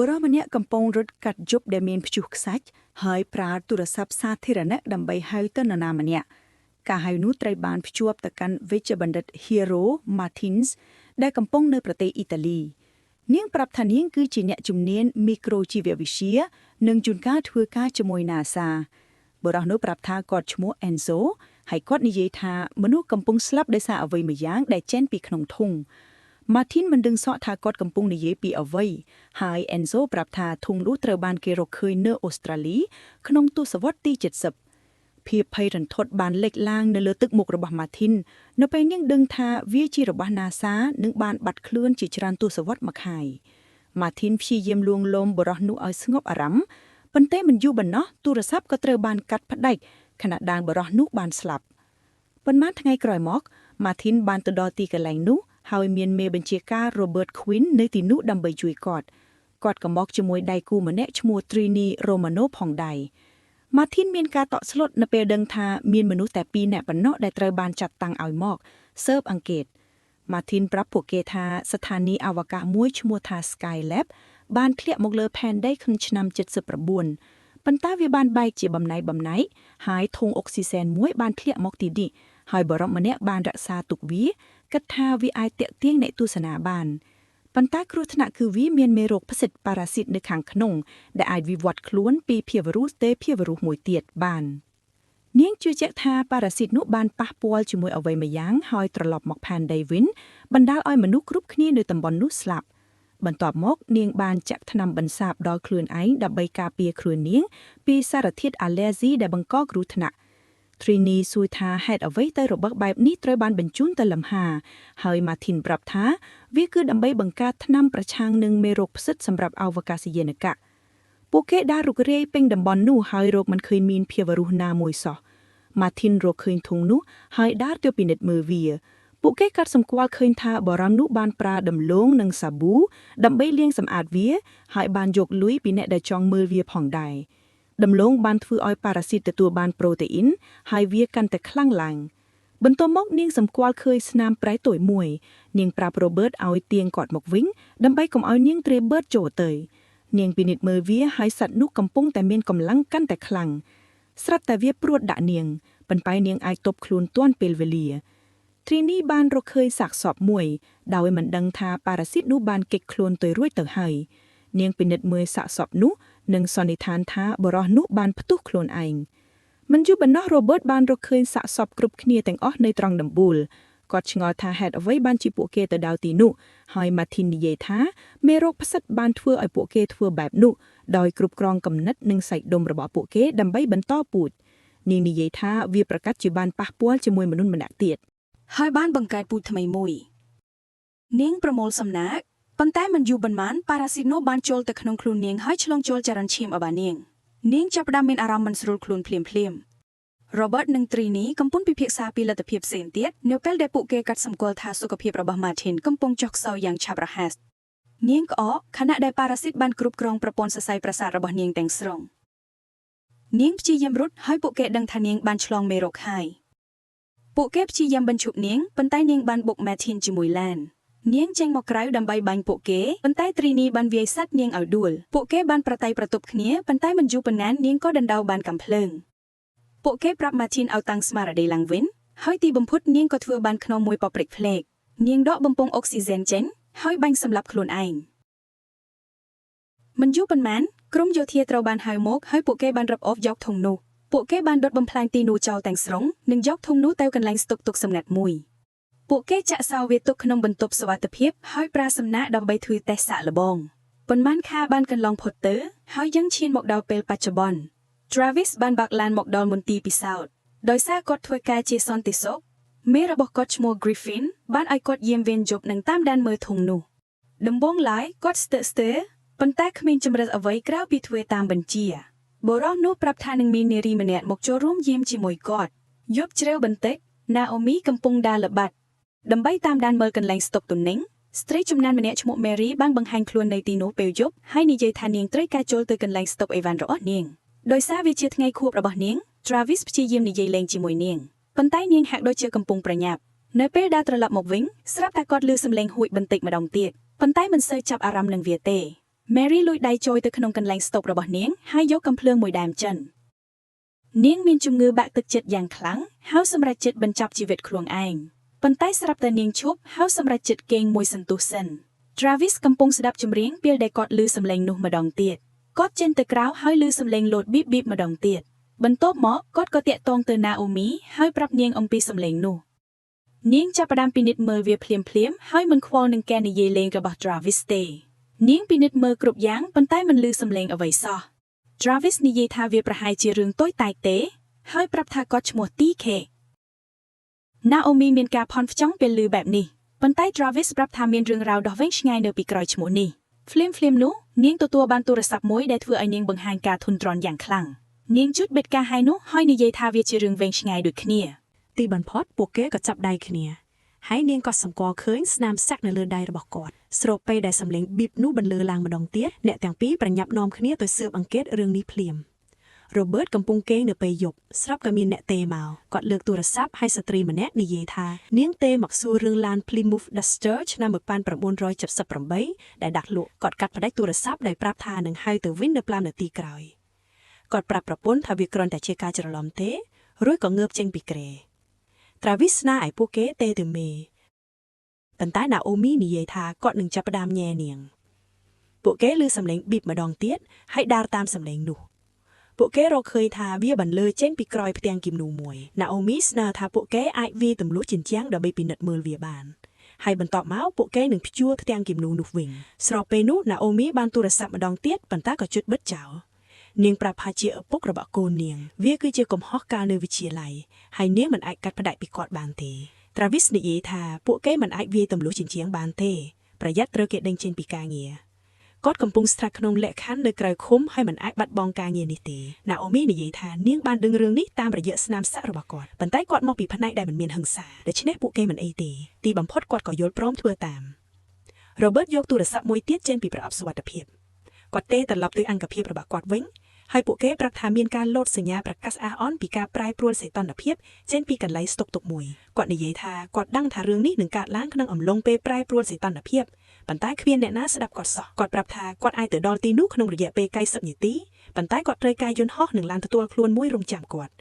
បុរសម្នាក់កំពុងរត់កាត់យប់ដែលមានព្យុះខ្សាច់ហើយប្រើទូរស័ព្ទសាធារណៈដើម្បីហៅទៅនរណាម្នាក់ការហៅនោះត្រូវបានភ្ជាប់ទៅកាន់វេជ្ជបណ្ឌិត Hero Martins ដែលកំពុងនៅប្រទេសអ៊ីតាលីនាងប្រាប់ថានាងគឺជាអ្នកជំនាញមីក្រូជីវវិទ្យានិងជួនកាលធ្វើការជាមួយ NASA បុរសនោះប្រាប់ថាគាត់ឈ្មោះ Enzo ហើយគាត់និយាយថាមនុស្សកំពុងស្លាប់ដោយសារអ្វីមួយយ៉ាងដែលចេញពីក្នុងធុង ម៉ាធីនមិនដឹងសក់ថាគាត់កំពុងនិយាយពីអ្វីហើយ Enzo ប្រាប់ថាធុងនោះត្រូវបានគេរកឃើញនៅអូស្ត្រាលីក្នុងទសវត្សរ៍ទី70ភាពភ័យរន្ធត់បានលេចឡើងនៅលើទឹកមុខរបស់ម៉ាធីននៅពេលនាងដឹងថាវាជារបស់ NASA និងបានបាត់ខ្លួនជាច្រើនទសវត្សរ៍មកហើយម៉ាធីនព្យាយាមលួងលោមបុរសនោះឲ្យស្ងប់អារម្មណ៍ប៉ុន្តែមិនយូរប៉ុណ្ណោះទូរស័ព្ទក៏ត្រូវបានកាត់ផ្ដាច់ខណៈដាងបុរសនោះបានស្លាប់ ប៉ុន្មានថ្ងៃក្រោយមកម៉ាធីនបានទៅដល់ទីកន្លែងនោះហើយមានមេបញ្ជាការ Robert Quinn នៅទីនោះដើម្បីជួយគាត់គាត់ក៏មកជាមួយដៃគូម្នាក់ឈ្មោះ Trini Romano ផងដែរម៉ាធីនមានការតក់ស្លុតនៅពេលដឹងថាមានមនុស្សតែពីរនាក់ប៉ុណ្ណោះដែលត្រូវបានចាត់តាំងឲ្យមកស៊ើបអង្កេតម៉ាធីនប្រាប់ពួកគេថាស្ថានីយ៍អវកាសមួយឈ្មោះថា Skylab បានធ្លាក់មកលើផែនដីក្នុងឆ្នាំ79ប៉ុន្តែវាបានបែកជាបំណែកបំណែកហើយធុងអុកស៊ីសែនមួយបានធ្លាក់មកទីនេះហើយបរិបម្នាក់បានរក្សាទុកវាគិតថាវាអាចទាក់ទាញអ្នកទស្សនាបានប៉ុន្តែគ្រោះថ្នាក់គឺវាមានមេរោគផ្សិតប៉ារ៉ាស៊ីតនៅខាងក្នុងដែលអាចវិវត្តខ្លួនពីភាវរុសទៅភាវរុសមួយទៀតបាននាងជឿជាក់ថាប៉ារ៉ាស៊ីតនោះបានប៉ះពាល់ជាមួយអ្វីមួយយ៉ាងហើយត្រឡប់មកផែនដីវិញបណ្ដាលឲ្យមនុស្សគ្រប់គ្នានៅតំបន់នោះស្លាប់បន្ទាប់មកនាងបានចាក់ថ្នាំបន្សាបដល់ខ្លួនឯងដើម្បីការពារខ្លួននាងពីសារធាតុអាឡែស៊ីដែលបង្កគ្រោះថ្នាក់ Trini សួរថាហេតុអ្វីទៅរបស់បែបនេះត្រូវបានបញ្ជូនទៅលំហាហើយ Martin ប្រាប់ថាវាគឺដើម្បីបង្កើតថ្នាំប្រឆាំងនឹងមេរោគផ្សិតសម្រាប់អវកាសយានកៈពួកគេដើររុករាយពេញតំបន់នោះហើយរកមិនឃើញមានភាវរុសណាមួយសោះ Martin រកឃើញធុងនោះហើយដើរទៅពិនិត្យមើលវាពួកគេកាត់សម្គាល់ឃើញថាបរិមនោះបានប្រើដំឡូងនិងសាប៊ូដើម្បីលាងសម្អាតវាហើយបានយកលុយពីអ្នកដែលចង់មើលវាផងដែរដំឡូងបានធ្វើឲ្យប៉ារ៉ាស៊ីតទទួលបានប្រូតេអ៊ីនហើយវាកាន់តែខ្លាំងឡើងបន្ទាប់មកនាងសម្គាល់ឃើញស្នាមប្រែតូចមួយនាងប្រាប់រ៉ូបឺតឲ្យទាញគាត់មកវិញដើម្បីកុំឲ្យនាងត្រេបឺតចូលទៅនាងពិនិត្យមើលវាហើយសត្វនោះកំពុងតែមានកម្លាំងកាន់តែខ្លាំងស្រាប់តែវាព្រួតដាក់នាងប៉ុន្តែនាងអាចទប់ខ្លួនទាន់ពេលវេលាទ្រីនីបានរកឃើញសាកសពមួយដោយមិនដឹងថាប៉ារ៉ាស៊ីតនោះបានគេចខ្លួនទៅរួចទៅហើយនាងពិនិត្យមើលសាកសពនោះនិងសន្និដ្ឋានថាបុរសនោះបានផ្ទុះខ្លួនឯងមិនយូរប៉ុណ្ណោះរ៉ូបឺតបានរកឃើញសាកសពគ្រប់គ្នាទាំងអស់នៅត្រង់ដំបូលគាត់ឆ្ងល់ថាហេតុអ្វីបានជាពួកគេទៅដល់ទីនោះហើយម៉ាធីននិយាយថាមេរោគផ្សិតបានធ្វើឲ្យពួកគេធ្វើបែបនោះដោយគ្រប់គ្រងគំនិតនិងសាច់ដុំរបស់ពួកគេដើម្បីបន្តពូជនាងនិយាយថាវាប្រកាសជាបានប៉ះពាល់ជាមួយមនុស្សម្នាក់ទៀត ហើយបានបង្កើតពូជថ្មីមួយនាងប្រមូលសំណាកប៉ុន្តែមិនយូរប៉ុន្មានប៉ារ៉ាស៊ីតនោះបានចូលទៅក្នុងខ្លួននាងហើយឆ្លងចូលចរន្តឈាមរបស់នាងនាងចាប់ផ្ដើមមានអារម្មណ៍មិនស្រួលខ្លួនភ្លាមភ្លាម Robert និង Trini កំពុងពិភាក្សាពីលទ្ធភាពផ្សេងទៀតនៅពេលដែលពួកគេកាត់សម្គាល់ថាសុខភាពរបស់ Martin កំពុងចុះខ្សោយយ៉ាងឆាប់រហ័សនាងក្អកខណៈដែលប៉ារ៉ាស៊ីតបានគ្រប់គ្រងប្រព័ន្ធសរសៃប្រសាទរបស់នាងទាំងស្រុងនាងព្យាយាមរត់ហើយពួកគេដឹងថានាងបានឆ្លងមេរោគហើយ ពួកគេព្យាយាមបញ្ឈប់នាងប៉ុន្តែនាងបានបុក Martin ជាមួយឡាននាងចេញមកក្រៅដើម្បីបាញ់ពួកគេប៉ុន្តែ Trini បានវាយសัตว์នាងឲ្យដួលពួកគេបានប្រតៃប្រទប់គ្នាប៉ុន្តែមិនយូរប៉ុន្មាននាងក៏ដណ្ដៅបានកាំភ្លើងពួកគេប្រាប់ Martin ឲ្យតាំងស្មារតីឡើងវិញហើយទីបំផុតនាងក៏ធ្វើបានក្នុងមួយប៉ព្រិចភ្លែកនាងដកបំពង់អុកស៊ីហ្សែនចេញហើយបាញ់សម្លាប់ខ្លួនឯងមិនយូរប៉ុន្មានក្រុមយោធាត្រូវបានហៅមកហើយពួកគេបានរឹបអូសយកធុងនោះពួកគេបានដុតបំផ្លាញទីនោះចោលទាំងស្រុងនិងយកធុងនោះទៅកន្លែងស្តុកទុកសម្ងាត់មួយពួកគេចាក់សោវាទុកក្នុងបន្ទប់សុវត្ថិភាពហើយប្រើសំណាកដើម្បីធ្វើតេស្តសាកល្បងប៉ុន្មានខែបានកន្លងផុតទៅហើយយើងឈានមកដល់ពេលបច្ចុប្បន្ន Travis បានបើកឡានមកដល់មន្ទីរពិសោធន៍ដោយសារគាត់ធ្វើការជាសន្តិសុខមេរបស់គាត់ឈ្មោះ Griffin បានឲ្យគាត់យាមវេនយប់និងតាមដានមើលធុងនោះដំបូងឡើយគាត់ស្ទើរស្ទើរប៉ុន្តែគ្មានជម្រើសអ្វីក្រៅពីធ្វើតាមបញ្ជាបុរសនោះប្រាប់ថានឹងមាននារីម្នាក់មកចូលរួមយាមជាមួយគាត់យប់ជ្រៅបន្តិច Naomi កំពុងដើរល្បាតដើម្បីតាមដានមើលកន្លែងស្តុកទំនិញស្ត្រីចំណានម្នាក់ឈ្មោះ Mary បានបង្ហាញខ្លួននៅទីនោះពេលយប់ហើយនិយាយថានាងត្រូវការចូលទៅកន្លែងស្តុកអីវ៉ាន់របស់នាងដោយសារវាជាថ្ងៃខួបរបស់នាង Travis ព្យាយាមនិយាយលេងជាមួយនាងប៉ុន្តែនាងហាក់ដូចជាកំពុងប្រញាប់នៅពេលដើរត្រឡប់មកវិញស្រាប់តែគាត់ឮសំឡេងហួចបន្តិចម្ដងទៀតប៉ុន្តែមិនសូវចាប់អារម្មណ៍នឹងវាទេ Mary លួចដៃចូលទៅក្នុងកន្លែងស្តុករបស់នាងហើយយកកាំភ្លើងមួយដើមចិននាងមានជំងឺបាក់ទឹកចិត្តយ៉ាងខ្លាំងហើយសម្រេចចិត្តបញ្ចប់ជីវិតខ្លួនឯងប៉ុន្តែស្រាប់តែនាងឈប់ហើយសម្រេចចិត្តគេងមួយសន្ទុះសិន Travis កំពុងស្ដាប់ចម្រៀងពេលដែលគាត់ឮសំឡេងនោះម្ដងទៀតគាត់ចេញទៅក្រៅហើយឮសំឡេងលោតប៊ីបប៊ីបម្ដងទៀតបន្ទាប់មកគាត់ក៏ទាក់ទងទៅ Naomi ហើយប្រាប់នាងអំពីសំឡេងនោះនាងចាប់ផ្ដើមពិនិត្យមើលវាភ្លាមៗហើយមិនខ្វល់នឹងការនិយាយលេងរបស់ Travis ទេនាងពិនិត្យមើលគ្រប់យ៉ាងប៉ុន្តែមិនឮសំឡេងអ្វីសោះ Travis និយាយថាវាប្រហែលជារឿងតូចតាចទេហើយប្រាប់ថាគាត់ឈ្មោះ TK Naomi មានការភ័ន្តផ្ចង់ពេលឮបែបនេះប៉ុន្តែ Travis ប្រាប់ថាមានរឿងរ៉ាវដ៏វែងឆ្ងាយនៅពីក្រោយឈ្មោះនេះភ្លាមៗនោះនាងទទួលបានទូរស័ព្ទមួយដែលធ្វើឲ្យនាងបង្ហាញការធុញទ្រាន់យ៉ាងខ្លាំងនាងជូតបិទការហៅនោះហើយនិយាយថាវាជារឿងវែងឆ្ងាយដូចគ្នា ទីបំផុតពួកគេក៏ចាប់ដៃគ្នាហើយនាងក៏សម្គាល់ឃើញស្នាមសាក់នៅលើដៃរបស់គាត់ស្របពេលដែលសំឡេងប៊ីបនោះបន្លឺឡើងម្ដងទៀតអ្នកទាំងពីរប្រញាប់នាំគ្នាទៅស៊ើបអង្កេតរឿងនេះភ្លាម Robert កំពុងគេងនៅពេលយប់ស្រាប់ក៏មានអ្នកទេមកគាត់លើកទូរស័ព្ទហើយស្ត្រីម្នាក់និយាយថានាងទេមកសួររឿងឡាន Plymouth Duster ឆ្នាំ1978ដែលដាក់លក់គាត់កាត់ផ្តាច់ទូរស័ព្ទដោយប្រាប់ថានឹងហៅទៅវិញនៅ5នាទីក្រោយគាត់ប្រាប់ប្រពន្ធថាវាគ្រាន់តែជាការច្រឡំទេរួចក៏ងើបចេញពីគ្រែ Travis ស្នើឲ្យពួកគេទេទៅមេប៉ុន្តែ Naomi និយាយថាគាត់នឹងចាប់ផ្ដើមញ៉ែនាងពួកគេឮសំឡេងប៊ីបម្ដងទៀតហើយដើរតាមសំឡេងនោះពួកគេរកឃើញថាវាបន្លឺចេញពីក្រោយផ្ទាំងគំនូមួយ Naomi ស្នើថាពួកគេអាចវាយទម្លុះជញ្ជាំងដើម្បីពិនិត្យមើលវាបានហើយបន្ទាប់មកពួកគេនឹងព្យួរផ្ទាំងគំនូនោះវិញស្របពេលនោះ Naomi បានទូរស័ព្ទម្ដងទៀតប៉ុន្តែក៏ជិតបិទចោលនាងប្រាប់ថាជាឪពុករបស់កូននាងវាគឺជាកំហុសកាលនៅវិទ្យាល័យហើយនាងមិនអាចកាត់ផ្តាច់ពីគាត់បានទេ Travis និយាយថាពួកគេមិនអាចវាយទម្លុះជញ្ជាំងបានទេប្រយ័ត្នត្រូវគេដេញចេញពីការងារគាត់កំពុងស្ថិតក្នុងលក្ខខណ្ឌនៅក្រៅឃុំហើយមិនអាចបាត់បង់ការងារនេះទេ Naomi និយាយថានាងបានដឹងរឿងនេះតាមរយៈស្នាមសាក់របស់គាត់ប៉ុន្តែគាត់មកពីផ្នែកដែលមិនមានហិង្សាដូច្នេះពួកគេមិនអីទេទីបំផុតគាត់ក៏យល់ព្រមធ្វើតាម Robert យកទូរស័ព្ទមួយទៀតចេញពីប្រអប់សុវត្ថិភាពគាត់ទេត្រឡប់ទៅអង្គភាពរបស់គាត់វិញហើយពួកគេប្រាប់ថាមានការលោតសញ្ញាប្រកាសអាសអន់ពីការប្រែប្រួលសីតុណ្ហភាពចេញពីកន្លែងស្តុកទុកមួយគាត់និយាយថាគាត់ដឹងថារឿងនេះនឹងកើតឡើងក្នុងអំឡុងពេលប្រែប្រួលសីតុណ្ហភាពប៉ុន្តែគ្មានអ្នកណាស្ដាប់គាត់សោះគាត់ប្រាប់ថាគាត់អាចទៅដល់ទីនោះក្នុងរយៈពេល90នាទីប៉ុន្តែគាត់ត្រូវការយន្តហោះនឹងឡានទទួលខ្លួនមួយរងចាំគាត់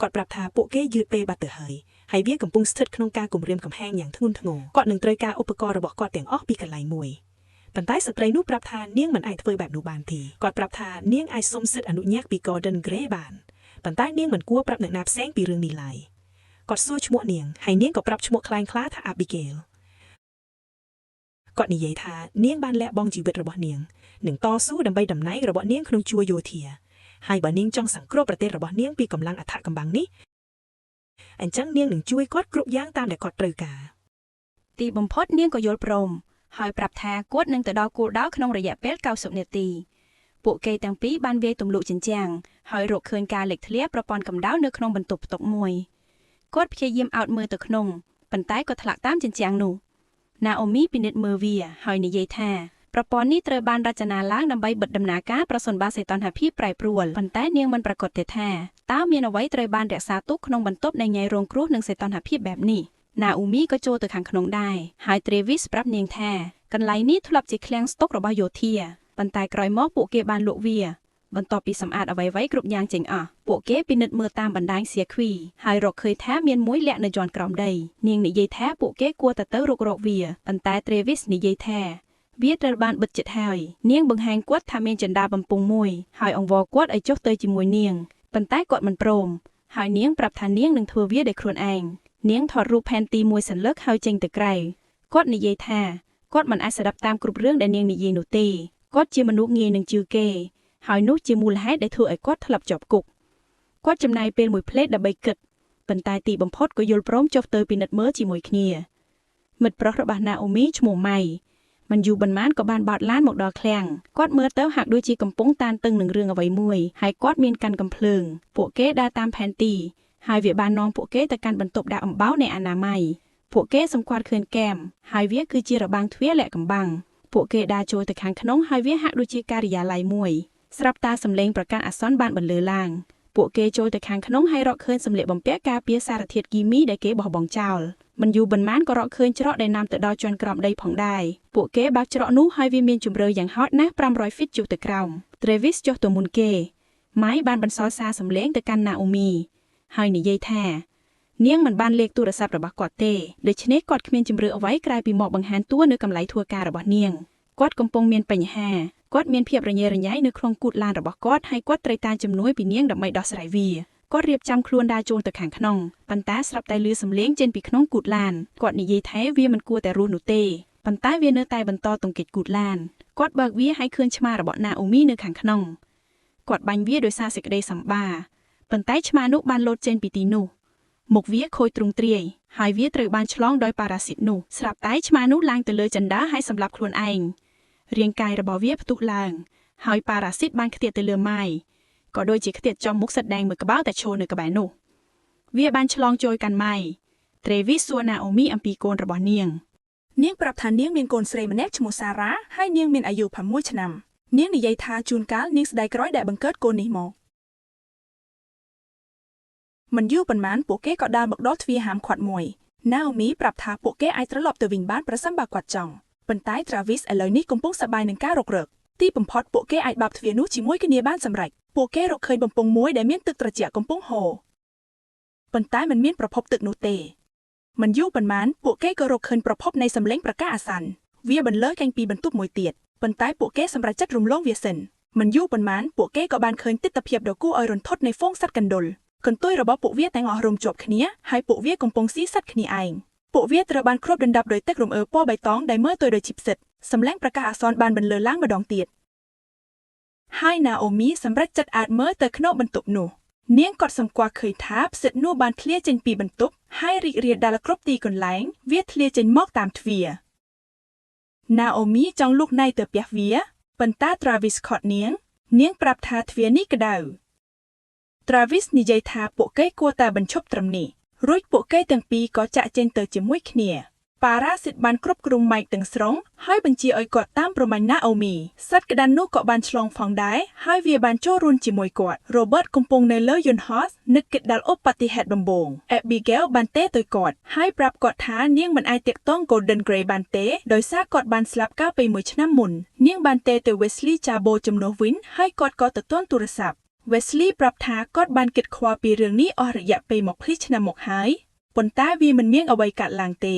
គាត់ប្រាប់ថាពួកគេយឺតពេលបាត់ទៅហើយហើយវាកំពុងស្ថិតក្នុងការគំរាមកំហែងយ៉ាងធ្ងន់ធ្ងរគាត់នឹងត្រូវការឧបករណ៍របស់គាត់ទាំងអស់ពីកន្លែងមួយប៉ុន្តែស្ត្រីនោះប្រាប់ថានាងមិនអាចធ្វើបែបនោះបានទេគាត់ប្រាប់ថានាងអាចសុំសិទ្ធិអនុញ្ញាតពី Gordon Gray បានប៉ុន្តែនាងមិនគួរប្រាប់អ្នកណាផ្សេងពីរឿងនេះឡើយគាត់សួរឈ្មោះនាងហើយនាងក៏ប្រាប់ឈ្មោះក្លែងក្លាថា Abigail គាត់និយាយថានាងបានលះបង់ជីវិតរបស់នាងនិងតស៊ូដើម្បីតំណែងរបស់នាងក្នុងជួរយោធាហើយបើនាងចង់សង្គ្រោះប្រទេសរបស់នាងពីកម្លាំងអថកំបាំងនេះអញ្ចឹងនាងនឹងជួយគាត់គ្រប់យ៉ាងតាមដែលគាត់ត្រូវការ ទីបំផុតនាងក៏យល់ព្រមហើយប្រាប់ថាគាត់នឹងទៅដល់គោលដៅក្នុងរយៈពេល90នាទីពួកគេទាំងពីរបានវាយទម្លុះជញ្ជាំងហើយរកឃើញការលេចធ្លាយប្រព័ន្ធកម្ដៅនៅក្នុងបន្ទប់ផ្ទុកមួយគាត់ព្យាយាមអោតមើលទៅក្នុងប៉ុន្តែក៏ធ្លាក់តាមជញ្ជាំងនោះ Naomi ពិនិត្យមើលវាហើយនិយាយថាប្រព័ន្ធនេះត្រូវបានរចនាឡើងដើម្បីបិទដំណើរការប្រសិនបើសីតុណ្ហភាពប្រែប្រួលប៉ុន្តែនាងមិនប្រាកដទេថាតើមានអ្វីត្រូវបានរក្សាទុកក្នុងបន្ទប់នៃញ៉ៃរងគ្រោះនឹងសីតុណ្ហភាពបែបនេះ Naomi ក៏ចូលទៅខាងក្នុងដែរហើយ Travis ប្រាប់នាងថាកន្លែងនេះធ្លាប់ជាឃ្លាំងស្តុករបស់យោធាប៉ុន្តែក្រោយមកពួកគេបានលក់វាបន្ទាប់ពីសម្អាតអ្វីៗគ្រប់យ៉ាងចេញអស់ពួកគេពិនិត្យមើលតាមបណ្ដាញសៀគ្វីហើយរកឃើញថាមានមួយលាក់នៅជាន់ក្រោមដីនាងនិយាយថាពួកគេគួរតែទៅរុករកវាប៉ុន្តែ Travis និយាយថាវាត្រូវបានបិទជិតហើយនាងបង្ហាញគាត់ថាមានចន្ទាបំពង់មួយហើយអង្វរគាត់ឲ្យចុះទៅជាមួយនាងប៉ុន្តែគាត់មិនព្រមហើយនាងប្រាប់ថានាងនឹងធ្វើវាដោយខ្លួនឯងនាងថតរូបផែនទីមួយសន្លឹកហើយចេញទៅក្រៅគាត់និយាយថាគាត់មិនអាចស្ដាប់តាមគ្រប់រឿងដែលនាងនិយាយនោះទេគាត់ជាមនុស្សងាយនឹងជឿគេហើយនោះជាមូលហេតុដែលធ្វើឲ្យគាត់ធ្លាប់ជាប់គុកគាត់ចំណាយពេលមួយភ្លែតដើម្បីគិតប៉ុន្តែទីបំផុតក៏យល់ព្រមចុះទៅពិនិត្យមើលជាមួយគ្នាមិត្តប្រុសរបស់ណាអូមីឈ្មោះម៉ៃមិនយូរប៉ុន្មានក៏បានបោតឡានមកដល់ឃ្លាំងគាត់មើលទៅហាក់ដូចជាកំពុងតានតឹងនឹងរឿងអ្វីមួយហើយគាត់មានកាន់កំភ្លើងពួកគេដើរតាមផែនទីហើយវាបាននាំពួកគេទៅកាន់បន្ទប់ដាក់អំបៅនៃអនាម័យពួកគេសម្គាល់ឃើញគែមហើយវាគឺជារបាំងទ្វារលាក់កំបាំងពួកគេដើរចូលទៅខាងក្នុងហើយវាហាក់ដូចជាការិយាល័យមួយស្រាប់តែសំឡេងប្រកាសអាសន្នបានបន្លឺឡើងពួកគេចូលទៅខាងក្នុងហើយរកឃើញសម្លៀកបំពាក់ការពារសារធាតុគីមីដែលគេបោះបង់ចោល មិនយូរប៉ុន្មានក៏រកឃើញច្រកដែលនាំទៅដល់ជាន់ក្រោមដីផងដែរពួកគេបើកច្រកនោះហើយវាមានជម្រៅយ៉ាងហោចណាស់500ហ្វីតចុះទៅក្រោម Travis ចុះទៅមុនគេម៉ៃបានបន្សល់សារសំឡេងទៅកាន់ Naomi ហើយនិយាយថា នាងមិនបានលេខទូរស័ព្ទរបស់គាត់ទេដូច្នេះគាត់គ្មានជម្រើសអ្វីក្រៅពីមកបង្ហាញតួនៅកន្លែងធ្វើការរបស់នាងគាត់កំពុងមានបញ្ហាគាត់មានភាពរញ៉េរញ៉ៃនៅក្នុងគូទឡានរបស់គាត់ហើយគាត់ត្រូវការជំនួយពីនាងដើម្បីដោះស្រាយវាគាត់រៀបចំខ្លួនដើរចូលទៅខាងក្នុងប៉ុន្តែស្រាប់តែឮសំឡេងចេញពីក្នុងគូទឡានគាត់និយាយថាវាមិនគួរតែរស់នោះទេប៉ុន្តែវានៅតែបន្តទង្គិចគូទឡានគាត់បើកវាហើយឃើញឆ្មារបស់ណាអូមីនៅខាងក្នុងគាត់បាញ់វាដោយសារសេចក្តីសម្បាប៉ុន្តែឆ្មានោះបានលោតចេញពីទីនោះ មុខវាខូចទ្រង់ទ្រាយហើយវាត្រូវបានឆ្លងដោយប៉ារ៉ាស៊ីតនោះស្រាប់តែឆ្មានោះឡើងទៅលើចន្ទាហើយសម្លាប់ខ្លួនឯងរាងកាយរបស់វាផ្ទុះឡើងហើយប៉ារ៉ាស៊ីតបានខ្ទាតទៅលើម៉ាយក៏ដូចជាខ្ទាតចំមុខសត្វដែងមួយក្បាលតែឈរនៅក្បែរនោះវាបានឆ្លងចូលកាន់ម៉ាយត្រេវីសសួរណាអូមីអំពីកូនរបស់នាង នាងប្រាប់ថានាងមានកូនស្រីម្នាក់ឈ្មោះសារ៉ាហើយនាងមានអាយុ6ឆ្នាំនាងនិយាយថាជួនកាលនាងស្ដាយក្រោយដែលបង្កើតកូននេះមកមិនយូរប៉ុន្មានពួកគេក៏ដើរមកដល់ទ្វារហាមឃាត់មួយណាអូមីប្រាប់ថាពួកគេអាចត្រឡប់ទៅវិញបានប្រសិនបើគាត់ចង់ប៉ុន្តែ Travis ឥឡូវនេះកំពុងសប្បាយនឹងការរុករកទីបំផុតពួកគេអាចបើកទ្វារនោះជាមួយគ្នាបានសម្រេចពួកគេរកឃើញបំពង់មួយដែលមានទឹកត្រជាក់កំពុងហូរប៉ុន្តែមិនមានប្រភពទឹកនោះទេ មិនយូរប៉ុន្មានពួកគេក៏រកឃើញប្រភពនៃសម្លេងប្រកាសអាសន្នវាបន្លឺចេញពីបន្ទប់មួយទៀតប៉ុន្តែពួកគេសម្រេចចិត្តរំលងវាសិនមិនយូរប៉ុន្មានពួកគេក៏បានឃើញទិដ្ឋភាពដ៏គួរឲ្យរន្ធត់នៃហ្វូងសត្វកណ្ដុរកន្ទុយរបស់ពួកវាទាំងអស់រុំជាប់គ្នាហើយពួកវាកំពុងស៊ីសត្វគ្នាឯងពួកវាត្រូវបានគ្របដណ្ដប់ដោយទឹករំអើពណ៌បៃតងដែលមើលទៅដូចជាផ្សិតសម្លេងប្រកាសអាសន្នបានបន្លឺឡើងម្ដងទៀតហើយណាអូមីសម្រេចចិត្តអាចមើលទៅក្នុងបន្ទប់នោះ នាងក៏សម្គាល់ឃើញថាផ្សិតនោះបានធ្លាចេញពីបន្ទប់ហើយរីករាលដាលគ្រប់ទីកន្លែងវាធ្លាចេញមកតាមទ្វារណាអូមីចង់លូកណៃទៅផ្ទះវាប៉ុន្តែ Travis ខត់នាង នាងប្រាប់ថាទ្វារនេះក្តៅ Travis និយាយថាពួកគេគួរតែបញ្ឈប់ត្រឹមនេះរួចពួកគេទាំងពីរក៏ចាក់ចេញទៅជាមួយគ្នាប៉ារ៉ាស៊ីតបានគ្រប់គ្រងម៉ៃកទាំងស្រុងហើយបញ្ជាឲ្យគាត់តាមប្រមាញ់ណាអូមីសត្វក្តាន់នោះក៏បានឆ្លងផងដែរហើយវាបានចូលរួមជាមួយគាត់រ៉ូបឺតកំពុងនៅលើយន្តហោះនឹកគិតដល់ឧបទ្ទហេតុដំបូង Abigail បានទេទៅគាត់ហើយប្រាប់គាត់ថានាងមិនអាចទាក់ទង Golden Grey បានទេដោយសារគាត់បានស្លាប់កាលពីមួយឆ្នាំមុននាងបានទេទៅ Wesley Chabo ជំនួសវិញហើយគាត់ក៏ទទួលទូរស័ព្ទ Wesley ប្រាប់ថាគាត់បានគិតខ្វល់ពីរឿងនេះអស់រយៈពេល20ឆ្នាំមកហើយប៉ុន្តែវាមិនមានអ្វីកើតឡើងទេ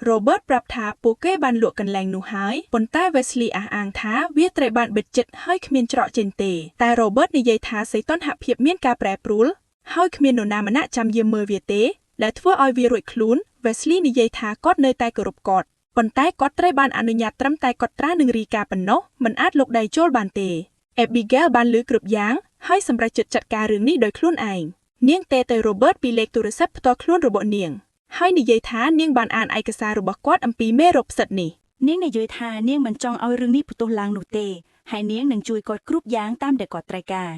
រ៉ូបឺតប្រាប់ថាពួកគេបានលក់កន្លែងនោះហើយប៉ុន្តែ Wesley អះអាងថាវាត្រូវបានបិទជិតហើយគ្មានច្រកចេញទេតែរ៉ូបឺតនិយាយថាសីតុណ្ហភាពមានការប្រែប្រួលហើយគ្មាននរណាម្នាក់ចាំយាមមើលវាទេដែលធ្វើឲ្យវារួចខ្លួន Wesley និយាយថាគាត់នៅតែគោរពគាត់ប៉ុន្តែគាត់ត្រូវបានអនុញ្ញាតត្រឹមតែកត់ត្រានិងរាយការណ៍ប៉ុណ្ណោះមិនអាចលុកដៃចូលបានទេ Abigail បានឮគ្រប់យ៉ាងហើយសម្រេចចិត្តចាត់ការរឿងនេះដោយខ្លួនឯងនាងទេទៅរ៉ូបឺតពីលេខទូរស័ព្ទផ្ទាល់ខ្លួនរបស់នាងហើយនិយាយថានាងបានអានឯកសាររបស់គាត់អំពីមេរោគផ្សិតនេះ នាងនិយាយថានាងមិនចង់ឲ្យរឿងនេះផ្ទុះឡើងនោះទេហើយនាងនឹងជួយគាត់គ្រប់យ៉ាងតាមដែលគាត់ត្រូវការ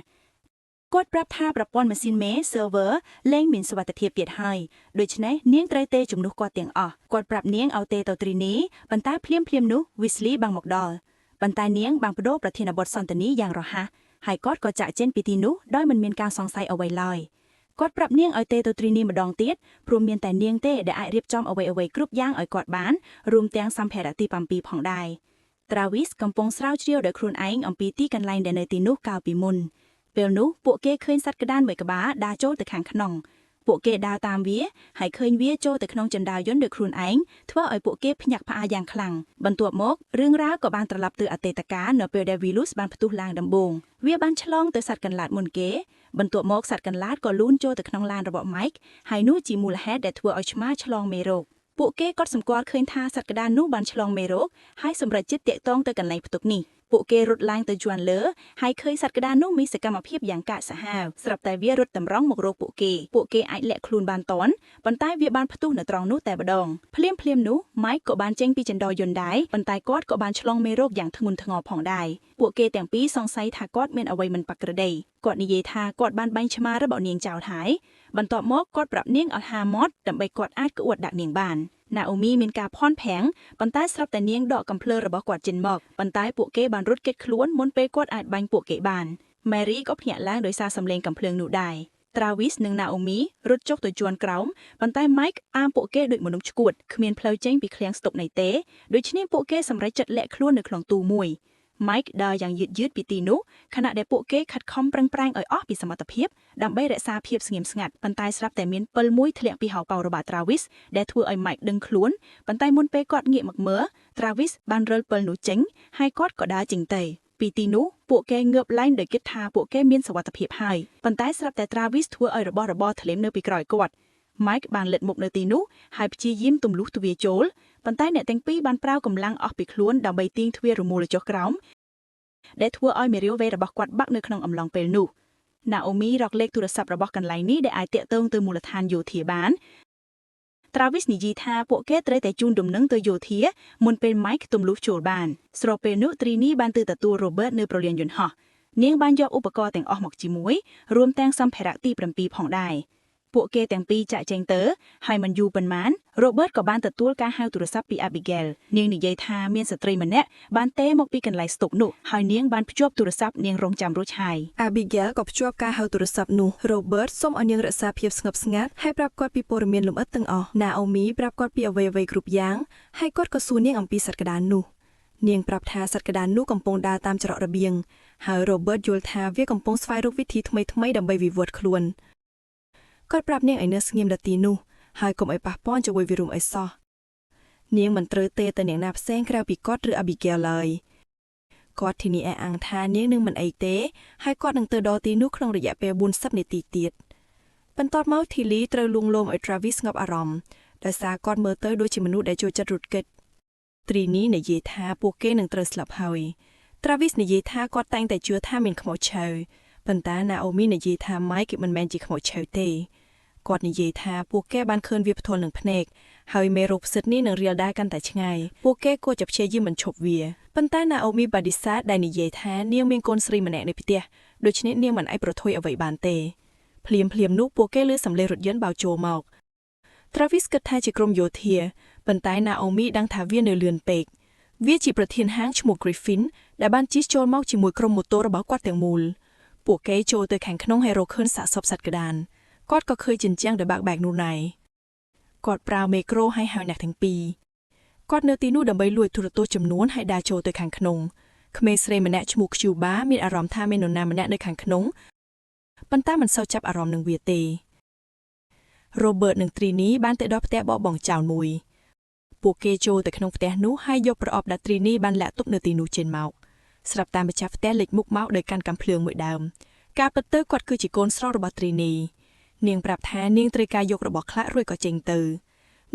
គាត់ប្រាប់ថាប្រព័ន្ធម៉ាស៊ីនមេ server លែងមានសុវត្ថិភាពទៀតហើយដូច្នេះនាងត្រូវទេជំនួសគាត់ទាំងអស់គាត់ប្រាប់នាងឲ្យទេទៅទ្រីនីប៉ុន្តែភ្លាមៗនោះ Wesley បានមកដល់ប៉ុន្តែនាងបានបដូរប្រធានបទសន្ទនាយ៉ាងរហ័សហើយគាត់ក៏ចាក់ចេញពីទីនោះដោយមិនមានការសង្ស័យអ្វីឡើយគាត់ប្រាប់នាងឲ្យទេទៅទ្រីនីម្ដងទៀតព្រោះមានតែនាងទេដែលអាចរៀបចំអ្វីៗគ្រប់យ៉ាងឲ្យគាត់បានរួមទាំងសម្ភារៈទី7ផងដែរ Travis កំពុងស្រាវជ្រាវដោយខ្លួនឯងអំពីទីកន្លែងដែលនៅទីនោះកាលពីមុនពេលនោះពួកគេឃើញសត្វក្តានមួយក្បាលដើរចូលទៅខាងក្នុងពួកគេដើរតាមវាហើយឃើញវាចូលទៅក្នុងជណ្ដើរយន្តដោយខ្លួនឯងធ្វើឲ្យពួកគេភ្ញាក់ផ្អើលយ៉ាងខ្លាំងបន្ទាប់មករឿងរ៉ាវក៏បានត្រឡប់ទៅអតីតកាលនៅពេលដែលវីរុសបានផ្ទុះឡើងដំបូងវាបានឆ្លងទៅសត្វកន្លាតមុនគេបន្ទាប់មកសត្វកន្លាតក៏លូនចូលទៅក្នុងឡានរបស់ Mike ហើយនោះជាមូលហេតុដែលធ្វើឲ្យឆ្មាឆ្លងមេរោគពួកគេក៏សម្គាល់ឃើញថាសត្វក្តាននោះបានឆ្លងមេរោគហើយសម្រេចចិត្តទាក់ទងទៅកន្លែងផ្ទុកនេះពួកគេរត់ឡើងទៅជាន់លើហើយឃើញសត្វក្តារនោះមានសកម្មភាពយ៉ាងកាចសាហាវស្រាប់តែវារត់តម្រង់មករកពួកគេពួកគេអាចលាក់ខ្លួនបានតាន់ប៉ុន្តែវាបានផ្ទុះនៅត្រង់នោះតែម្ដងភ្លាមៗនោះ Mike ក៏បានចេញពីចណ្ដរយន្តដែរប៉ុន្តែគាត់ក៏បានឆ្លងមេរោគយ៉ាងធ្ងន់ធ្ងរផងដែរពួកគេទាំងពីរសង្ស័យថាគាត់មានអ្វីមិនប្រក្រតីគាត់និយាយថាគាត់បានបាញ់ឆ្មារបស់នាងចោលហើយបន្ទាប់មកគាត់ប្រាប់នាងឲ្យហាមាត់ដើម្បីគាត់អាចក្អួតដាក់នាងបានណាអូមីមានការភ័ន្តភាំងប៉ុន្តែស្រាប់តែនាងដកកំភ្លើងរបស់គាត់ចេញមកប៉ុន្តែពួកគេបានរត់គេចខ្លួនមុនពេលគាត់អាចបាញ់ពួកគេបានម៉ារីក៏ភ្ញាក់ឡើងដោយសារសំឡេងកំភ្លើងនោះដែរ Travis និង Naomi រត់ចុះទៅជាន់ក្រោមប៉ុន្តែ Mike អាមពួកគេដូចមនុស្សឆ្កួតគ្មានផ្លូវចេញពីឃ្លាំងស្តុកនេះទេដូច្នេះពួកគេសម្រេចចិត្តលាក់ខ្លួននៅក្នុងទូមួយ Mike ដើរយ៉ាងយឺតៗពីទីនោះខណៈដែលពួកគេខិតខំប្រឹងប្រែងឲ្យអស់ពីសមត្ថភាពដើម្បីរក្សាភាពស្ងៀមស្ងាត់ប៉ុន្តែស្រាប់តែមានពិលមួយធ្លាក់ពីហោប៉ៅរបស់ Travis ដែលធ្វើឲ្យ Mike ដឹងខ្លួនប៉ុន្តែមុនពេលគាត់ងាកមកមើល Travis បានរើលពិលនោះចេញហើយគាត់ក៏ដើរចេញទៅពីទីនោះពួកគេងើបឡើងដោយគិតថាពួកគេមានសុវត្ថិភាពហើយប៉ុន្តែស្រាប់តែ Travis ធ្វើឲ្យរបស់របរធ្លាមនៅពីក្រោយគាត់ Mike បានលិតមុខនៅទីនោះហើយព្យាយាមទម្លុះទ្វារចូលប៉ុន្តែអ្នកទាំងពីរបានប្រើកម្លាំងអស់ពីខ្លួនដើម្បីទាញទ្វាររមូលចុះក្រោមដែលធ្វើឲ្យមេរាវវេរបស់គាត់បាក់នៅក្នុងអំឡុងពេលនោះ Naomi រកលេខទូរស័ព្ទរបស់កន្លែងនេះដែលអាចទាក់ទងទៅមូលដ្ឋានយោធាបាន Travis និយាយថាពួកគេត្រូវតែជូនដំណឹងទៅយោធាមុនពេល Mike ទម្លុះចូលបានស្របពេលនោះ Trini បានទៅទទួល Robert នៅប្រលានយន្តហោះនាងបានយកឧបករណ៍ទាំងអស់មកជាមួយរួមទាំងសម្ភារៈទី7ផងដែរពួកគេទាំងពីរចាក់ចែងទៅហើយមិនយូរប៉ុន្មាន Robert ក៏បានទទួលការហៅទូរស័ព្ទពី Abigail នាងនិយាយថាមានស្ត្រីម្នាក់បានទេមកពីកន្លែងស្តុកនោះហើយនាងបានភ្ជាប់ទូរស័ព្ទនាងរងចាំរួចហើយ Abigail ក៏ភ្ជាប់ការហៅទូរស័ព្ទនោះ Robert សូមឲ្យនាងរក្សាភាពស្ងប់ស្ងាត់ហើយប្រាប់គាត់ពីព័ត៌មានលម្អិតទាំងអស់ Naomi ប្រាប់គាត់ពីអ្វីៗគ្រប់យ៉ាងហើយគាត់ក៏សួរនាងអំពីសត្វក្តារនោះនាងប្រាប់ថាសត្វក្តារនោះកំពុងដើរតាមច្រករបៀងហើយ Robert យល់ថាវាកំពុងស្វែងរកវិធីថ្មីៗដើម្បីវិវត្តខ្លួនគាត់ប្រាប់នាងឲ្យនៅស្ងៀមដល់ទីនោះហើយកុំឲ្យប៉ះពាល់ជាមួយវារួមអីសោះនាងមិនត្រូវទេទៅអ្នកណាផ្សេងក្រៅពីគាត់ឬ Abigail ឡើយគាត់ធានាអះអាងថានាងនឹងមិនអីទេហើយគាត់នឹងទៅដល់ទីនោះក្នុងរយៈពេល40នាទីទៀតបន្ទាប់មកធីលីត្រូវលួងលោមឲ្យ Travis ស្ងប់អារម្មណ៍ដោយសារគាត់មើលទៅដូចជាមនុស្សដែលចូលចិត្តរត់គេច Trini និយាយថាពួកគេនឹងត្រូវស្លាប់ហើយ Travis និយាយថាគាត់តែងតែជឿថាមានខ្មោចឆៅប៉ុន្តែ Naomi និយាយថា Mike មិនមែនជាខ្មោចឆៅទេគាត់និយាយថាពួកគេបានឃើញវាផ្ទាល់នឹងភ្នែកហើយមេរោគផ្សិតនេះនឹងរាលដាលកាន់តែឆ្ងាយពួកគេគួរจะព្យាយាមបញ្ឈប់វាប៉ុន្តែ Naomi បដិសេធដែលនិយាយថានាងមានកូនស្រីម្នាក់នៅផ្ទះដូច្នេះនាងមិនអាចប្រថុយអ្វីបានទេភ្លាមៗនោះពួកគេលឺសំឡេងរថយន្តបោកចូលមក Travis គិតថាជាក្រុមយោធាប៉ុន្តែ Naomi ដឹងថាវានៅលឿនពេកវាជាប្រធានហាងឈ្មោះ Griffin ដែលបានជិះចូលមកជាមួយក្រុមម៉ូតូរបស់គាត់ទាំងមូលពួកគេចូលទៅខាងក្នុងហើយរកឃើញសាកសពសត្វក្តានគាត់ក៏ឃើញជញ្ជាំងដែលបាក់បែកនោះដែរគាត់ប្រើមេក្រូឲ្យហៅអ្នកទាំងពីរគាត់នៅទីនោះដើម្បីលួចទូរទស្សន៍ចំនួនហើយដើរចូលទៅខាងក្នុងក្មេងស្រីម្នាក់ឈ្មោះ Cuba មានអារម្មណ៍ថាមាននរណាម្នាក់នៅខាងក្នុងប៉ុន្តែមិនសូវចាប់អារម្មណ៍នឹងវាទេ Robert និង Trini បានទៅដល់ផ្ទះបបងចៅមួយពួកគេចូលទៅក្នុងផ្ទះនោះហើយយកប្រអប់ដែល Trini បានលាក់ទុកនៅទីនោះចេញមកស្រាប់តែម្ចាស់ផ្ទះលេចមុខមកដោយកាន់កាំភ្លើងមួយដើមការពិតទៅគាត់គឺជាកូនស្រុះរបស់ Trini នាងប្រាប់ថានាងត្រូវការយករបស់ខ្លះរួចក៏ចេញទៅ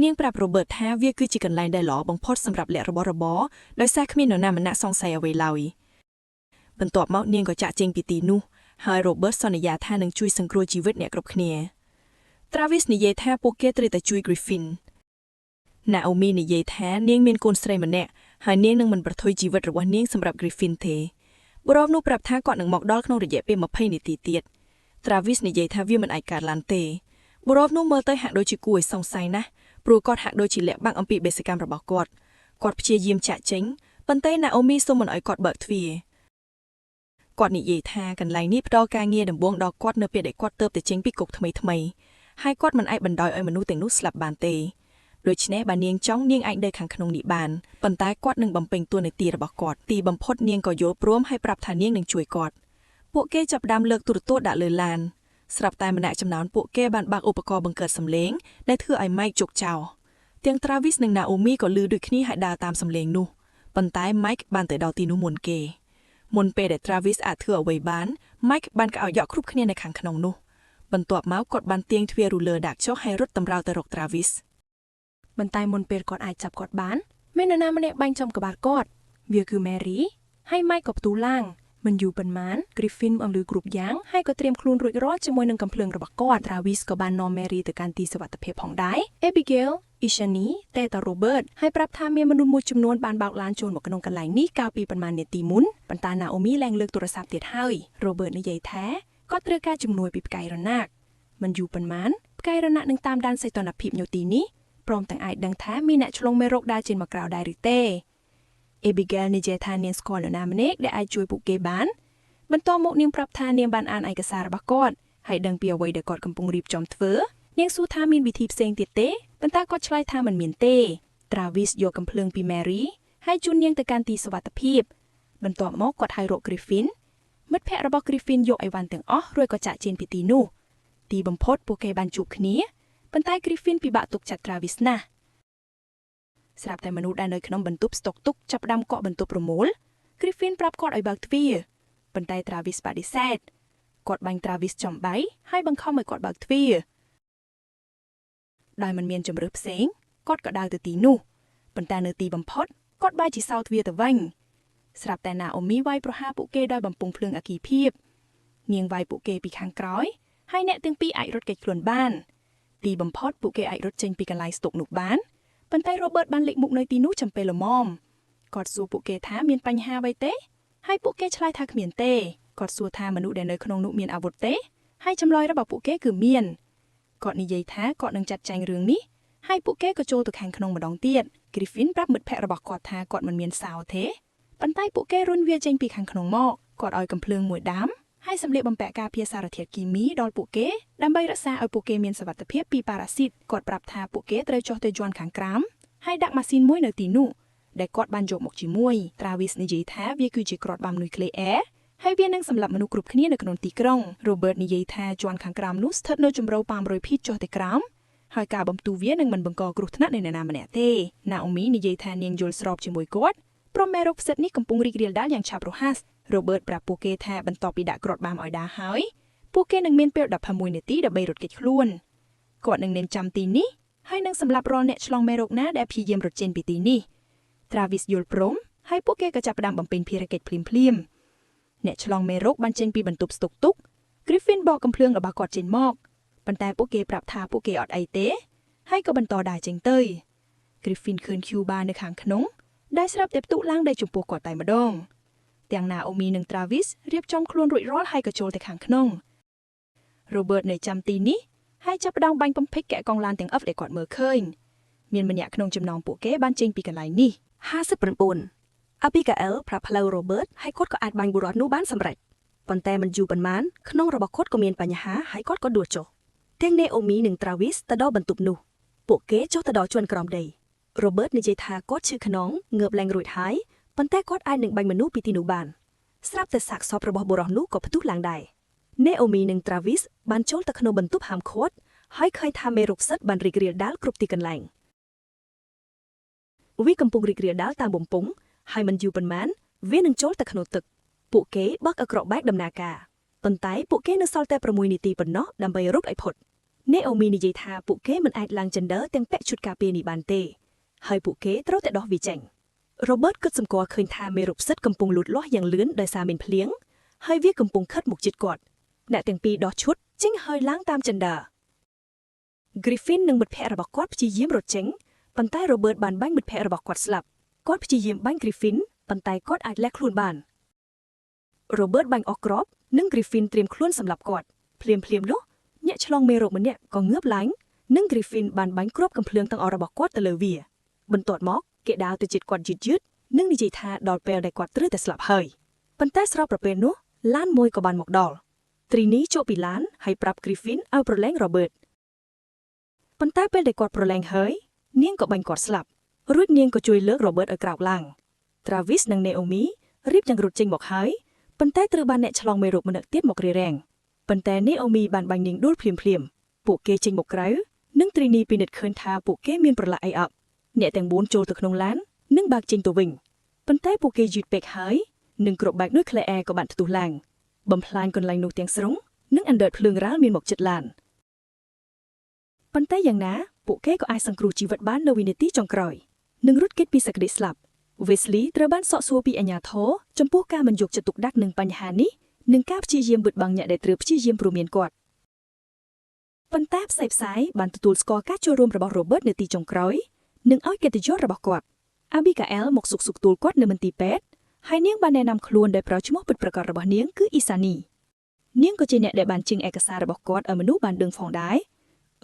នាងប្រាប់ Robert ថាវាគឺជាកន្លែងដែលល្អបំផុតសម្រាប់លាក់របស់របរដោយសារគ្មាននរណាម្នាក់សង្ស័យអ្វីឡើយបន្ទាប់មកនាងក៏ចាក់ចេញពីទីនោះហើយ Robert សន្យាថានឹងជួយសង្គ្រោះជីវិតអ្នកគ្រប់គ្នា Travis និយាយថាពួកគេត្រូវតែជួយ Griffin Naomi និយាយថានាងមានកូនស្រីម្នាក់ហើយនាងនឹងមិនប្រថុយជីវិតរបស់នាងសម្រាប់ Griffin ទេបុរសនោះប្រាប់ថាគាត់នឹងមកដល់ក្នុងរយៈពេល20នាទីទៀត Travis និយាយថាវាមិនអាចកើតឡើងទេបុរសនោះមើលទៅហាក់ដូចជាគួរឲ្យសង្ស័យណាស់ព្រោះគាត់ហាក់ដូចជាលាក់បាំងអំពីបេសកកម្មរបស់គាត់គាត់ព្យាយាមចាក់ចេញប៉ុន្តែ Naomi សូមមិនឲ្យគាត់បើកទ្វារគាត់និយាយថាកន្លែងនេះផ្ដល់ការងារដំបូងដល់គាត់នៅពេលដែលគាត់ទើបតែចេញពីគុកថ្មីថ្មីហើយគាត់មិនអាចបណ្ដោយឲ្យមនុស្សទាំងនោះស្លាប់បានទេដូច្នេះបើនាងចង់នាងអាចនៅខាងក្នុងនេះបានប៉ុន្តែគាត់នឹងបំពេញតួនាទីរបស់គាត់ទីបំផុតនាងក៏យល់ព្រមហើយប្រាប់ថានាងនឹងជួយគាត់ពួកគេចាប់ផ្ដើមលើកទូរទស្សន៍ដាក់លើឡានស្រាប់តែម្នាក់ចំណោមពួកគេបានបើកឧបករណ៍បង្កើតសំឡេងដែលធ្វើឲ្យ Mike ជោគចោលទាំង Travis និង Naomi ក៏លឺដូចគ្នាហើយដើរតាមសំឡេងនោះប៉ុន្តែ Mike បានទៅដល់ទីនោះមុនគេមុនពេលដែល Travis អាចធ្វើអ្វីបាន Mike បានក្អោយកគ្រប់គ្នានៅខាងក្នុងនោះបន្ទាប់មកគាត់បានទាញទ្វាររូលើដាក់ចុះហើយរត់តម្រៅទៅរក Travis ប៉ុន្តែមុនពេលគាត់អាចចាប់គាត់បានមាននរណាម្នាក់បាញ់ចំក្បាលគាត់វាគឺ Mary ហើយ Mike ក៏ផ្ទុះឡើងមិនយូរប៉ុន្មាន Griffin អង្លឺគ្រប់យ៉ាងហើយក៏ត្រៀមខ្លួនរួចរាល់ជាមួយនឹងកាំភ្លើងរបស់គាត់ Travis ក៏បាននាំ Mary ទៅកាន់ទីសុវត្ថិភាពផងដែរ Abigail Ishani តែត Robert ហើយប្រាប់ថាមានមនុស្សមួយចំនួនបានបោកឡានចូលមកក្នុងកន្លែងនេះកាលពីប៉ុន្មាននាទីមុនប៉ុន្តែ Naomi ឡើងលើកទូរស័ព្ទទៀតហើយ Robert និយាយថាគាត់ត្រូវការជំនួយពីផ្កាយរណកមិនយូរប៉ុន្មានផ្កាយរណកនឹងតាមដានសីតុណ្ហភាពនៅទីនេះព្រមទាំងអាចដឹងថាមានអ្នកឆ្លងមេរោគដើរចេញមកក្រៅដែរឬទេ Abigail និយាយថានាងស្គាល់នរណាម្នាក់ដែលអាចជួយពួកគេបានបន្ទាប់មកនាងប្រាប់ថានាងបានអានឯកសាររបស់គាត់ ហើយដឹងពីអ្វីដែលគាត់កំពុងរៀបចំធ្វើនាងសួរថាមានវិធីផ្សេងទៀតទេប៉ុន្តែគាត់ឆ្លើយថាមិនមានទេ Travis យកកំភ្លើងពី Mary ហើយជូននាងទៅកាន់ទីសុវត្ថិភាពបន្ទាប់មកគាត់ហៅរក Griffin មិត្តភ័ក្តិរបស់ Griffin យកអីវ៉ាន់ទាំងអស់រួចក៏ចាក់ចេញពីទីនោះទីបំផុតពួកគេបានជួបគ្នាប៉ុន្តែ Griffin ពិបាកទុកចិត្ត Travis ណាស់ស្រាប់តែមនុស្សដែលនៅក្នុងបន្ទប់ស្តុកទុកចាប់ផ្ដើមកក់បន្ទប់ប្រមូល Griffin ប្រាប់គាត់ឲ្យបើកទ្វារប៉ុន្តែ Travis បដិសេធគាត់បាញ់ Travis ចំដៃហើយបង្ខំឲ្យគាត់បើកទ្វារដោយមិនមានជម្រើសផ្សេងគាត់ក៏ដើរទៅទីនោះប៉ុន្តែនៅទីបំផុតគាត់បែរជាសោទ្វារទៅវិញស្រាប់តែណាអូមីវាយប្រហារពួកគេដោយបំពង់ភ្លើងអគ្គីភាពនាងវាយពួកគេពីខាងក្រោយហើយអ្នកទាំងពីរអាចរត់គេចខ្លួនបាន ទីបំផុតពួកគេអាចរត់ចេញពីកន្លែងស្តុកនោះបានប៉ុន្តែ Robert បានលេចមុខនៅទីនោះចំពេលល្មមគាត់សួរពួកគេថាមានបញ្ហាអ្វីទេហើយពួកគេឆ្លើយថាគ្មានទេគាត់សួរថាមនុស្សដែលនៅក្នុងនោះមានអាវុធទេហើយចម្លើយរបស់ពួកគេគឺមានគាត់និយាយថាគាត់នឹងចាត់ចែងរឿងនេះហើយពួកគេក៏ចូលទៅខាងក្នុងម្ដងទៀត Griffin ប្រាប់មិត្តភ័ក្តិរបស់គាត់ថាគាត់មិនមានសោទេប៉ុន្តែពួកគេរុញវាចេញពីខាងក្នុងមកគាត់ឲ្យកំភ្លើងមួយដើមហើយសម្លៀកបំពាក់ការពារសារធាតុគីមីដល់ពួកគេដើម្បីរក្សាឲ្យពួកគេមានសុវត្ថិភាពពីប៉ារ៉ាស៊ីតគាត់ប្រាប់ថាពួកគេត្រូវចុះទៅជាន់ខាងក្រោមហើយដាក់ម៉ាស៊ីនមួយនៅទីនោះដែលគាត់បានយកមកជាមួយ Travis និយាយថាវាគឺជាគ្រាប់បាំនុយក្លេអ៊ែរហើយវានឹងសម្លាប់មនុស្សគ្រប់គ្នានៅក្នុងទីក្រុង Robert និយាយថាជាន់ខាងក្រោមនោះស្ថិតនៅជម្រៅ500ភីតចុះទៅក្រោមហើយការបំផ្ទុះវានឹងមិនបង្កគ្រោះថ្នាក់ដល់អ្នកណាម្នាក់ទេ Naomi និយាយថានាងយល់ស្របជាមួយគាត់ព្រោះមេរោគផ្សិតនេះកំពុងរីករាលដាលយ៉ាងឆាប់រហ័ស Robert ប្រាប់ពួកគេថាបន្ទាប់ពីដាក់គ្រាប់បាំឲ្យដើរហើយពួកគេនឹងមានពេល16នាទីដើម្បីរត់គេចខ្លួនគាត់នឹងនៅចាំទីនេះហើយនឹងសម្លាប់រាល់អ្នកឆ្លងមេរោគណាដែលព្យាយាមរត់ចេញពីទីនេះ Travis យល់ព្រមហើយពួកគេក៏ចាប់ផ្ដើមបំពេញភារកិច្ចភ្លាមៗអ្នកឆ្លងមេរោគបានចេញពីបន្ទប់ស្តុកទុក Griffin បកកំភ្លើងរបស់គាត់ចេញមកប៉ុន្តែពួកគេប្រាប់ថាពួកគេអត់អីទេហើយក៏បន្តដើរចេញទៅ Griffin ឃើញ Cuba នៅខាងក្នុងដែលស្រាប់តែផ្ទុះឡើងដែលចំពោះគាត់តែម្ដងទាំង Naomi និង Travis រៀបចំខ្លួនរួចរាល់ហើយក៏ចូលទៅខាងក្នុង Robert នៅចាំទីនេះហើយចាប់ផ្ដើមបាញ់បំភិចកែកង់ឡានទាំងអស់ដែលគាត់មើលឃើញមានម្នាក់ក្នុងចំណោមពួកគេបានចេញពីកន្លែងនេះ 59អាប៊ីហ្កាអែលប្រាប់ផ្លូវ Robert ហើយគាត់ក៏អាចបាញ់បុរសនោះបានសម្រេចប៉ុន្តែមិនយូរប៉ុន្មានក្នុងរបស់គាត់ក៏មានបញ្ហាហើយគាត់ក៏ដួលចុះទាំង Naomi និង Travis ទៅដល់បន្ទប់នោះពួកគេចុះទៅដល់ជាន់ក្រោមដី Robert និយាយថាគាត់ឈឺខ្នងងើបឡើងរួចហើយប៉ុន្តែគាត់អាចនឹងបាញ់មនុស្សពីទីនោះបានស្រាប់តែសាកសពរបស់បុរសនោះក៏ផ្ទុះឡើងដែរ Naomi និង Travis បានចូលទៅក្នុងបន្ទប់ហាមឃាត់ហើយឃើញថាមេរោគផ្សិតបានរីករាលដាលគ្រប់ទីកន្លែងវាកំពុងរីករាលដាលតាមបំពង់ហើយមិនយូរប៉ុន្មានវានឹងចូលទៅក្នុងទឹកពួកគេបើកឲ្យក្របបែកដំណើរការប៉ុន្តែពួកគេនៅសល់តែ6នាទីប៉ុណ្ណោះដើម្បីរត់ឲ្យផុត Naomi និយាយថាពួកគេមិនអាចឡើងជណ្ដើរទាំងពាក់ឈុតការពារនេះបានទេហើយពួកគេត្រូវតែដោះវាចេញ Robert គិតសម្គាល់ឃើញថាមេរោគផ្សិតកំពុងលូតលាស់យ៉ាងលឿនដោយសារមានភ្លៀងហើយវាកំពុងខិតមកជិតគាត់អ្នកទាំងពីរដោះឈុតចេញហើយឡើងតាមជណ្ដើរ Griffin និងមិត្តភ័ក្តិរបស់គាត់ព្យាយាមរត់ចេញប៉ុន្តែ Robert បានបាញ់មិត្តភ័ក្តិរបស់គាត់ស្លាប់គាត់ព្យាយាមបាញ់ Griffin ប៉ុន្តែគាត់អាចលះខ្លួនបាន Robert បាញ់អស់គ្រាប់និង Griffin ត្រៀមខ្លួនសម្រាប់គាត់ភ្លាមៗនោះអ្នកឆ្លងមេរោគម្នាក់ក៏ងើបឡើងនិង Griffin បានបាញ់គ្រាប់កាំភ្លើងទាំងអស់របស់គាត់ទៅលើវាបន្ទាប់មកគេដើរទៅជិតគាត់យឺតៗនិងនិយាយថាដល់ពេលដែលគាត់ត្រូវតែស្លាប់ហើយប៉ុន្តែស្របប្រពេលនោះឡានមួយក៏បានមកដល់ទ្រីនីចូលពីឡានហើយប្រាប់ Griffin ឲ្យប្រឡែង Robert ប៉ុន្តែពេលដែលគាត់ប្រឡែងហើយនាងក៏បាញ់គាត់ស្លាប់រួចនាងក៏ជួយលើក Robert ឲ្យក្រោកឡើង Travis និង Naomi រៀបយ៉ាងរត់ចេញមកហើយប៉ុន្តែត្រូវបានអ្នកឆ្លងមេរោគម្នាក់ទៀតមករារាំងប៉ុន្តែ Naomi បានបាញ់នាងដួលភ្លាមភ្លាមៗពួកគេចេញមកក្រៅនិងទ្រីនីពិនិត្យឃើញថាពួកគេមានប្រឡាក់អីអប់អ្នកទាំង4ចូលទៅក្នុងឡាននិងបើកចេញទៅវិញប៉ុន្តែពួកគេយឺតពេកហើយនិងគ្រាប់បែកនុយក្លេអ៊ែរក៏បានផ្ទុះឡើងបំផ្លាញកន្លែងនោះទាំងស្រុងនិងអណ្ដើតភ្លើងរាលមានមកជិតឡានប៉ុន្តែយ៉ាងណាពួកគេក៏អាចសង្គ្រោះជីវិតបាននៅវិនាទីចុងក្រោយនិងរត់គេចពីសេចក្តីស្លាប់ Wesley ត្រូវបានសកសួរពីអាជ្ញាធរចំពោះការមិនយកចិត្តទុកដាក់នឹងបញ្ហានេះនិងការព្យាយាមបិទបាំងអ្នកដែលត្រូវព្យាយាមព្រមានគាត់ប៉ុន្តែផ្សាយផ្សាយបានទទួលស្គាល់ការចូលរួមរបស់ Robert នៅទីចុងក្រោយនិងឲ្យកិត្តិយសរបស់គាត់ Abigail មកសុខសុខទូលគាត់នៅមន្ទីរពេទ្យហើយនាងបានណែនាំខ្លួនដោយប្រើឈ្មោះពិតប្រាកដរបស់នាងគឺអ៊ីសានីនាងក៏ជាអ្នកដែលបានជាងឯកសាររបស់គាត់ឲ្យមនុស្សបានដឹងផងដែរ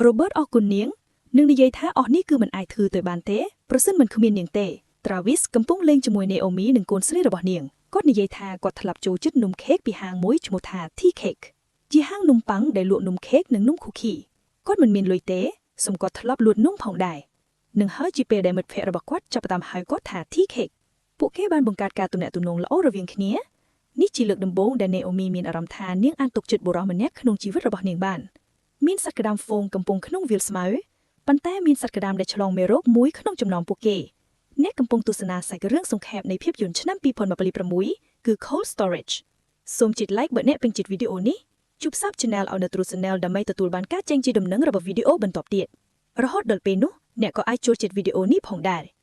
Robert អរគុណនាងនិងនិយាយថាអស់នេះគឺមិនអាចធ្វើទៅបានទេប្រសិនមិនគ្មាននាងទេ Travis កំពុងលេងជាមួយ Naomi និងកូនស្រីរបស់នាងគាត់និយាយថាគាត់ធ្លាប់ចូលចិត្តនំខេកពីហាងមួយឈ្មោះថា Tea Cake ជាហាងនំប៉័ងដែលលក់នំខេកនិងនំខូខីគាត់មិនមានលុយទេសូមគាត់ធ្លាប់លក់នំផងដែរនឹងហើយជាពេលដែលមិត្តភ័ក្តិរបស់គាត់ចាប់ផ្ដើមហៅគាត់ថា Tea Cake ពួកគេបានបង្កើតការទំនាក់ទំនងល្អរវាងគ្នានេះជាលើកដំបូងដែល Naomi មានអារម្មណ៍ថានាងអាចទុកចិត្តបុរសម្នាក់ក្នុងជីវិតរបស់នាងបានមានសត្វក្តាមហ្វូងកំពុងក្នុងវាលស្មៅប៉ុន្តែមានសត្វក្តាមដែលឆ្លងមេរោគមួយក្នុងចំណោមពួកគេអ្នកកំពុងទស្សនាសាច់រឿងសង្ខេបនៃភាពយន្តឆ្នាំ2026គឺ Cold Storage សូមចុច like បើអ្នកពេញចិត្តវីដេអូនេះជួប Sub Channel ឲ្យនៅទ្រូ Channel ដើម្បីទទួលបានការចេញជាដំណឹងរបស់វីដេអូបន្ទាប់ទៀតរហូតដល់ពេលនោះអ្នកក៏អាចចូលចិត្តវីដេអូនេះផងដែរ។